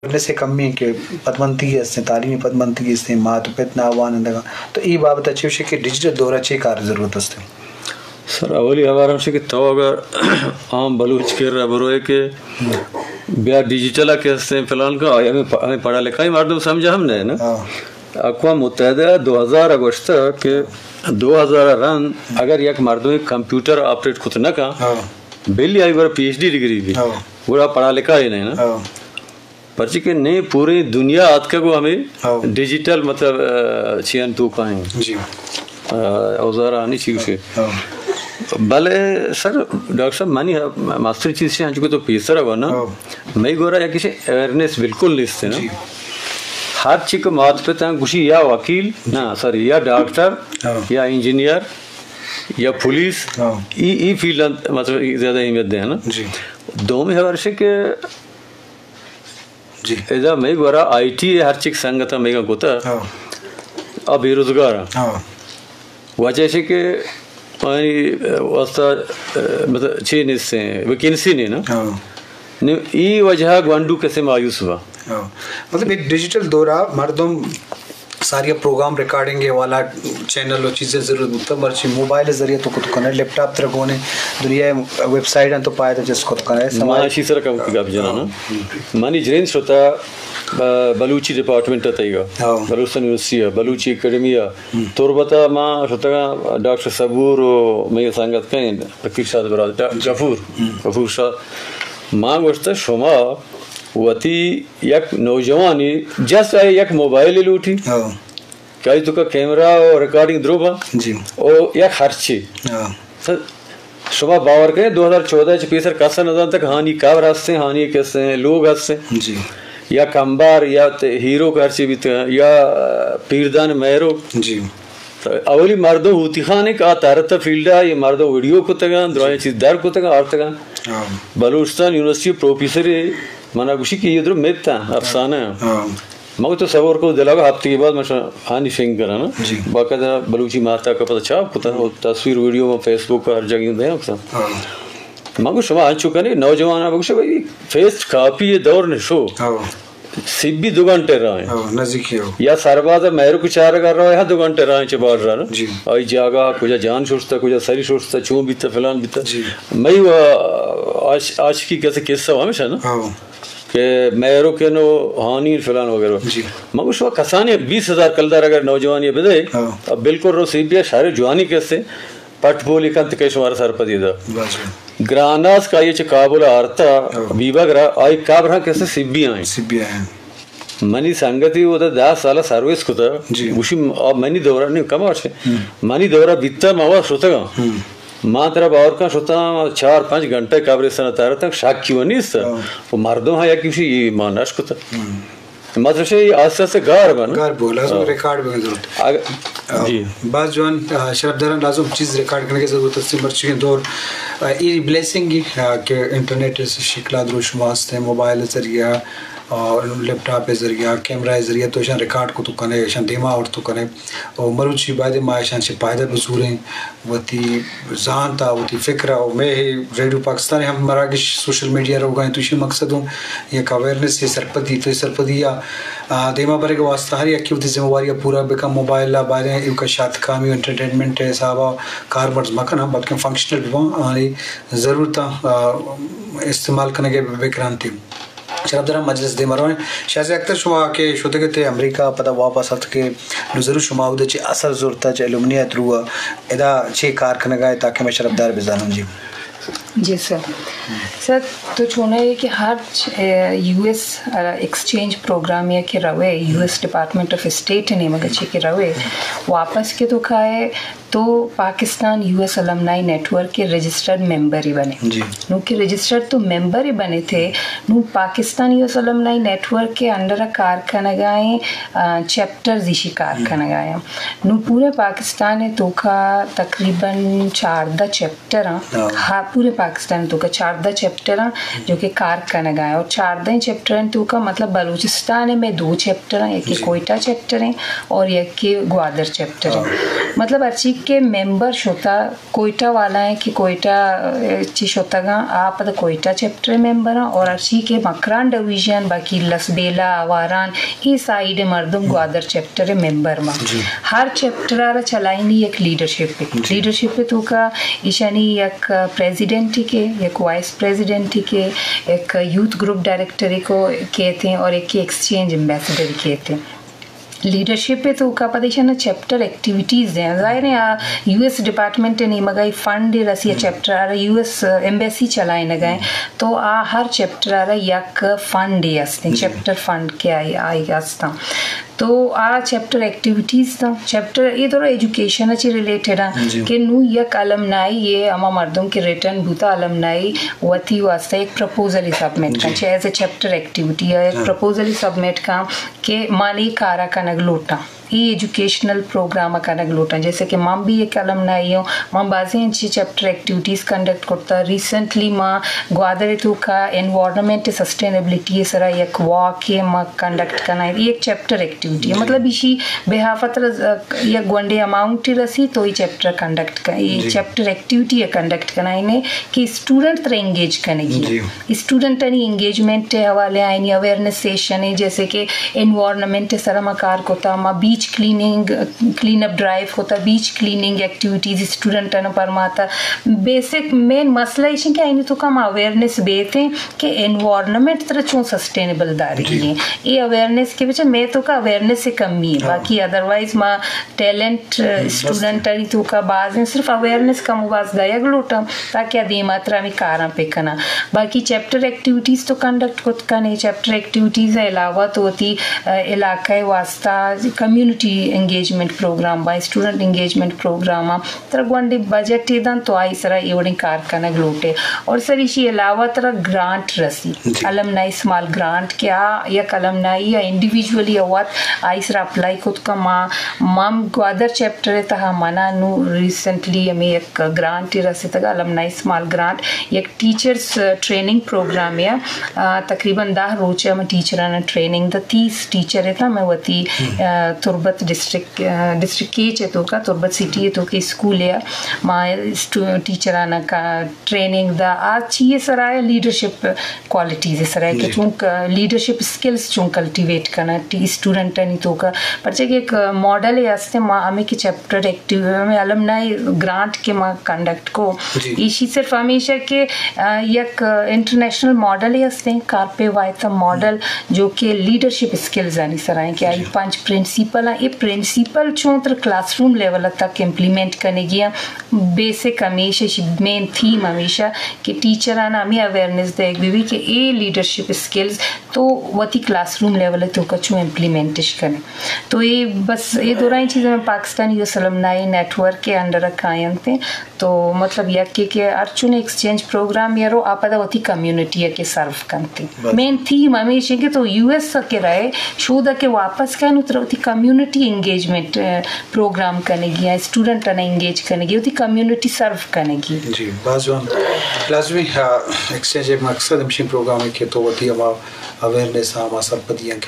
اویرنس ءِ کمی ایں کہ پدمنتگی ہستیں، تعلیمی پدمنتگی ہستیں، مات و پت نہ وانندگ اَں۔ تو اے بابت ءَ چے گوشے کہ ڈیجیٹل دور ءَ چے کار ءِ ضرورت ہستیں؟ سر، اولی ہبر ہمش کہ تو اگر عام بلوچ کرا بروئے کہ بیا ڈیجیٹل ءَ کہ ہستیں فلان کا، آئی ہمیں پ-، ہمیں پڑھا لکھا ہی مردم سمجھا ہم نہ ایں نا۔ ہاں۔ اقوام متحدہ دو ہزار ءَ گوشتہ کہ دو ہزار ءَ رند اگر یک مردمے کمپیوٹر آپریٹ کت نہ کن، ہاں۔ بلی آئی گورا پی ایچ ڈی ڈگری بی، ہاں۔ گڑا پڑھا لکھا ہی نہ ایں نا۔ ہاں۔ پرچے کہ نئے پوریں دنیا آتکگ و ہمیں ہاں۔ ڈیجیٹل مطلب، آ، چیئن توکا ایں۔ جی۔ آ، اوزارانی چی گوشے۔ ہاں۔ بلے سر، ڈاکٹر صاحب، منی مستریں چیز چی انچو کہ تو پیسر ءَ گونا، ہاں۔ مئی گورا یک ایشی اویرنس بالکل نیست نا۔ جی۔ ہر چی کہ مات پتاں گوشی یا وکیل، نہ، سوری، یا ڈاکٹر، ہاں۔ یا انجینئر، یا پولیس، ہاں۔ ای، ای فیلڈ مطلب زیادہ اہمیت دے نا۔ جی۔ دومی ہبر ایش کہ جی۔ ادا مئی گورا آئی ٹی ءِ ہر چک سنگت ءَ مئیگاں کتہ، ہاں۔ آ بے روزگار اَں۔ ہاں۔ وجہ ایش کہ آئی واسطہ، مطلب، چی نیستیں، ویکینسی نہیں نا۔ ہاں۔ نو ای وجہ گونڈو کسے مایوس با۔ ہاں۔ مطلب، ایک ڈیجیٹل دور ءَ مردم ساری پروگرام ریکارڈنگ ءِ والا چینل و چیزیں ضرورت بوتہ، مرچی موبائل ءِ ذریعہ تو کت کنے، لیپ ٹاپ ترا گونے، دنیا ءِ ویب سائٹ اَں تو پائدہ چست کت کنے، ما سماج اشی سر کم گپ جناں نا۔ منی جنین شتہ، آ، بلوچی ڈپارٹمنٹ ءِ تئیگا، ہاں۔ بلوچستان یونیورسٹی ءَ، بلوچی اکیڈمی ءَ، تربت ءَ ما شتگاں ڈاکٹر صبور و مئے سنگت کئیں فقیر شاد برادر، ڈا-، غفور، غفور شاد۔ ما گوشتہ شما وتی یک نوجوانے جسٹ آئی یک موبائل لوٹی، ہاں۔ کہ آئی توکا کیمرہ و ریکارڈنگ درو با، جی۔ او یک خرچے۔ ہاں۔ سر، شما باور کنے دو ہزار چودہ چہ پیسر کس نہ زانتہ کہ ہانی قبر ہستیں، ہانی کسیں لوگ ہستیں۔ جی۔ یا کمبار، یا ت-، ہیروک ہرچی بیتہ، یا پیردان مہروک۔ جی۔ تو اولی مردم ہوتی خان کہ آ ترتہ فیلڈ ءَ، یہ مردم ویڈیو کتگاں، درائیں چیز در کتگاں، آرتگاں۔ ہاں۔ بلوچستان یونیورسٹی پروفیسر منا گوشی کہ یہ درو مت اَں، افسانہ اَں۔ ہاں۔ ما تو صبر کو دلاگا ہفتگی بعد ما شا-، ہانی فنگ کرانا۔ جی۔ باقاعدہ بلوچی ماہتاک ءَ پدا چاپ کتا، ہاں۔ و تصویر ویڈیو ما فیس بک ءَ ہر جگہ دیا کتا۔ ہاں۔ ما گو شما انچو کنے نوجوان بگوشے بھائی فیسٹ کاپی یہ دور نشو۔ ہاں۔ سبی دو گھنٹے راہ ایں۔ ہاں، نزدیکی ہو۔ یا سرباز مہرک چارگ ءَ راہ ایں، ہاں، دو گھنٹے راہ ایں چہ بارڈر ءَ۔ جی۔ آئی جاگہ کجا جان ششتہ، کجا سری ششتہ، چون بیتہ، فلان بیتہ۔ جی۔ مئی و آش-، عاشقی کسے قصہ ہمیشہ نا۔ ہاں۔ کہ مہرو کن و ہانی فلان وغیرہ۔ جی۔ من گوشت، شما کسانی بیست ہزار کلدار اگر نوجوانی بدے، ہاں۔ اب بالکل رو سی بی آئی شہر جوانی کسے پٹ پولی کنت کہ شمارا سرپدی دا۔ واجہ۔ گراناز کا یہ چہ کابل آرتا، ہاں۔ بیبا گرا، آئی قبر ہاں کسے سی بی آئی۔ سی بی آئی۔ منی سنگتی وہ دہ سال سروس کتا۔ جی۔ گوشی، آ منی دورہ نہیں، کم آش۔ ہم۔ منی دورہ بیتا، ما وا شتگا۔ ہم۔ ما ترا باور کن شتاں چار پنچ گھنٹہ قبرستان تارتاں، شکی و نیست۔ ہاں۔ و مردم ہاں یکی شی ما نش کتا۔ ہم۔ مطلب شی آستے آستے گار بن۔ گار بو، لازم ہاں۔ ریکارڈ بن ضرورت۔ اگ-، ہاں۔ جی۔ باز جوان، آ، شرف داران لازم چیز ریکارڈ کرنے کی ضرورت ہے، مرچی دور، آ، ای بلیسنگ، آ، کہ انٹرنیٹ اس شکلا درو شما ہستے، موبائل ذریعہ، آ، لیپ ٹاپ ذریعہ، کیمرہ ذریعہ تو اشان ریکارڈ کو تو کنے، اشان دیما اور تو کنے۔ و مروچی باید ما اشان چہ پائدہ بزوریں، وتی زانت ء وتی فکر ء و مئے ریڈیو پاکستان ء ہم مراگش سوشل میڈیا روگا انت، تو ایشی مقصد ہوں یک اویئرنس ء سرپدی، تو سرپدی ء، آ، دیما برگ ء واسطہ ہر یکے وتی ذمہ واری ء پورا بکن۔ موبائل ء باریں ایوکا شاتکامی و انٹرٹینمنٹ ء حساب ء کارمرز مکن ہم، بلکن فنکشنل بباں، آنی ضرورتاں، آ، استعمال کنگ ء بکرانتی۔ شرف داران مجلس دیما رویں۔ شازیہ اختر شما کہ شتگ ات امریکہ پدا واپس اتک کہ نو ضرور شما اود چہ اثر زرتا چہ الومنی ء تھرو ء ادا چے کار کنگا ات تاکہ مئے شرف دار بزانن جی۔ جی سر۔ سر تو چونہ کہ ہر چ-، یو ایس ایکسچینج پروگرام یا کہ روے، یو ایس ڈپارٹمنٹ آف اسٹیٹ نیمگ چے کہ روے، واپس کہ تو کائے تو پاکستان یو ایس الومنائی نیٹ ورک کے رجسٹرڈ ممبر ہی بنے۔ جی۔ نوں کہ رجسٹرڈ تو ممبر ہی بنے تھے، نوں پاکستان یو ایس الومنائی نیٹ ورک کے انڈر کار کنگائیں، آ، چیپٹرز ایشی کار کنگائیں۔ نوں پورے پاکستان توکا تقریباً چاردہ چیپٹر ہیں۔ ہاں۔ ہاں، پورے پاکستان توکا چاردہ چیپٹر ہیں جو کہ کار کنگائیں۔ اور چاردہ چیپٹر توکا مطلب بلوچستان میں دو چیپٹر ہیں، ایک جی۔ کوئٹہ چیپٹر ہیں اور ایک گوادر چیپٹر ہیں۔ ہاں۔ مطلب ہرچی کہ ممبر شتا کوئٹہ والا ہیں کہ کوئٹہ چی شتگاں، آپ دا کوئٹہ چیپٹر ممبر ہیں، اور ہرچی کہ مکران ڈویژن، باقی لسبیلہ، آواران، اے سائیڈ مردم گوادر چیپٹر ممبر ما۔ ہر چیپٹر آرا چلائنی یک لیڈرشپ، لیڈرشپ توکا ایشانی یک پریزیڈنٹ کے، یک وائس پریزیڈنٹ کے، یک یوتھ گروپ ڈائریکٹر کو کہتے ہیں، اور ایک ایکسچینج ایمبیسڈر کہتے ہیں۔ لیڈرشپ ءِ توکا پد ایشاں چیپٹر ایکٹیویٹیز دیں۔ ظاہر ہے آ یو ایس ڈپارٹمنٹ ءِ نیمگا ای فنڈ رسی، چیپٹر آرا یو ایس ایمبیسی چلائینگا ہیں، تو آ ہر چیپٹر آرا یک فنڈ ہستیں، چیپٹر فنڈ کہ آئی آئی ہستاں۔ تو آ چیپٹر ایکٹیویٹیز تاں، چیپٹر اے دورا ایجوکیشن چی ریلیٹڈ ہیں کہ نو یک الم نائی، یہ ہما مردم کہ ریٹرن بوتا الم نائی، وتی واسطہ ایک پروپوزل سبمٹ کن، چاہے ایز اے چیپٹر ایکٹیویٹی یا ایک پروپوزل سبمٹ کن کہ من اے کارا کنگ لوٹاں، اے ایجوکیشنل پروگرام کنگ لوٹاں۔ جیسے کہ من بھی یک الم نائی ہوں، من بازیں انچی چیپٹر ایکٹیویٹیز کنڈکٹ کرتا۔ ریسنٹلی ما گوادر توکا انوائرمنٹ سسٹینیبلٹی سرا یک واک ما کنڈکٹ کنائیں، اے یک چیپٹر ایکٹیویٹی ہے۔ مطلب ایشی بہافت یک گونڈے اماؤنٹ رسی تو اے چیپٹر کنڈکٹ کن، اے چیپٹر ایکٹیویٹی کنڈکٹ کنائیں کہ اسٹوڈنٹ تر انگیج کنگی۔ اسٹوڈنٹانی انگیجمنٹ ءِ حوالے آئینی اویئرنیس سیشن ہے، جیسے کہ انوائرمنٹ ءِ سرا ما کار کتا، ما بیچ کلیننگ، کلین اپ ڈرائیو کتا، بیچ کلیننگ ایکٹیویٹیز اسٹوڈنٹاں پرماتا۔ بیسک مین مسئلہ ایش کہ آئینی توکا ما اویئرنیس بیتیں کہ انوائرمنٹ ترا چون سسٹینیبل دارگی ہیں۔ اے اویئرنیس کے وجہ میں توکا اویئرنیس سے کمی ہے، باقی ادروائز ما ٹیلنٹ اسٹوڈنٹانی توکا باز ہیں، صرف اویئرنیس کم و باز دایگ لوٹاں تاکہ آ دیما ترا ہمیں کاراں پہ کناں۔ باقی چیپٹر ایکٹیویٹیز تو کنڈکٹ کت کن، اے چیپٹر ایکٹیویٹیز علاوہ تو وتی، آ، علاقہ واسطہ کمیونٹی انگیجمنٹ پروگرام با، اسٹوڈنٹ انگیجمنٹ پروگرام، ترا گونڈے بجٹ دن تو آئی سرا اے وڑیں کار کنگ لوٹے۔ اور سر ایشی علاوہ ترا گرانٹ رسی، الم نائی اسمال گرانٹ کہ آ یک الم نائی یا انڈیویجولی اوت آئی سرا اپلائی کت کن۔ ما، مم گوادر چیپٹر تہا منا نو ریسنٹلی ہمیں یک گرانٹ رسیتگا، الم نائی اسمال گرانٹ، یک ٹیچرز ٹریننگ پروگرام ہے۔ آ، تقریباً دہ روچ ہم ٹیچرانا ٹریننگ دا، تیس ٹیچر ہے تا میں وتی، آ، تربت ڈسٹرکٹ، آ، ڈسٹرکٹ کیچ ہے توکا، تربت سٹی ہے توکا اسکول ہے۔ ما اسٹو-، ٹیچرانا کا ٹریننگ دا، آ چی سرا ہے، لیڈرشپ کوالٹیز سرا ہے کہ چون ک-، لیڈرشپ اسکلز چون کلٹیویٹ کنا ٹی اسٹوڈنٹانی توکا۔ پرچہ کہ ایک ماڈل ہے ہستے ما ہمیں کہ چیپٹر ایکٹیو، ہمیں الم نائی گرانٹ کے ما کنڈکٹ کو۔ ایشی صرف ہمیشہ کہ، آ، یک انٹرنیشنل ماڈل ہے ہستے، کارپے وائتا ماڈل، جو کہ لیڈرشپ اسکلز آنی سرا ہیں کہ آئی پنچ پرنسپل ہیں۔ یہ پرنسپل چون تر کلاس روم لیول تک امپلیمنٹ کنگی ہیں۔ بیسک ہمیشہ، مین تھیم ہمیشہ کہ ٹیچرانا ہمیں اویئرنیس دیگ بی بی کہ اے لیڈرشپ اسکلز تو وتی کلاس روم لیول توکا چون امپلیمنٹش کنے۔ تو اے بس اے دورائیں چیزیں میں پاکستان یوتھ الم نائی نیٹ ورک کے انڈر کائنتے۔ تو مطلب یکے کہ ہر چون ایکسچینج پروگرام یا رو آ پدا وتی کمیونٹی کے سرو کنتے۔ مین تھیم ہمیشہ کہ تو یو ایس کے رہے، شودا کے واپس کن، ترا وتی کمیونٹی انگیجمنٹ، آ، پروگرام کنگی یا اسٹوڈنٹ انگیج کنگی، وتی کمیونٹی سرو کنگی۔ جی، باز جوان۔ لازمی، آ، ایکسچینج مقصد ہمشی پروگرام ہے کہ تو وتی ہما اویئرنیس، ہما سرپدیاں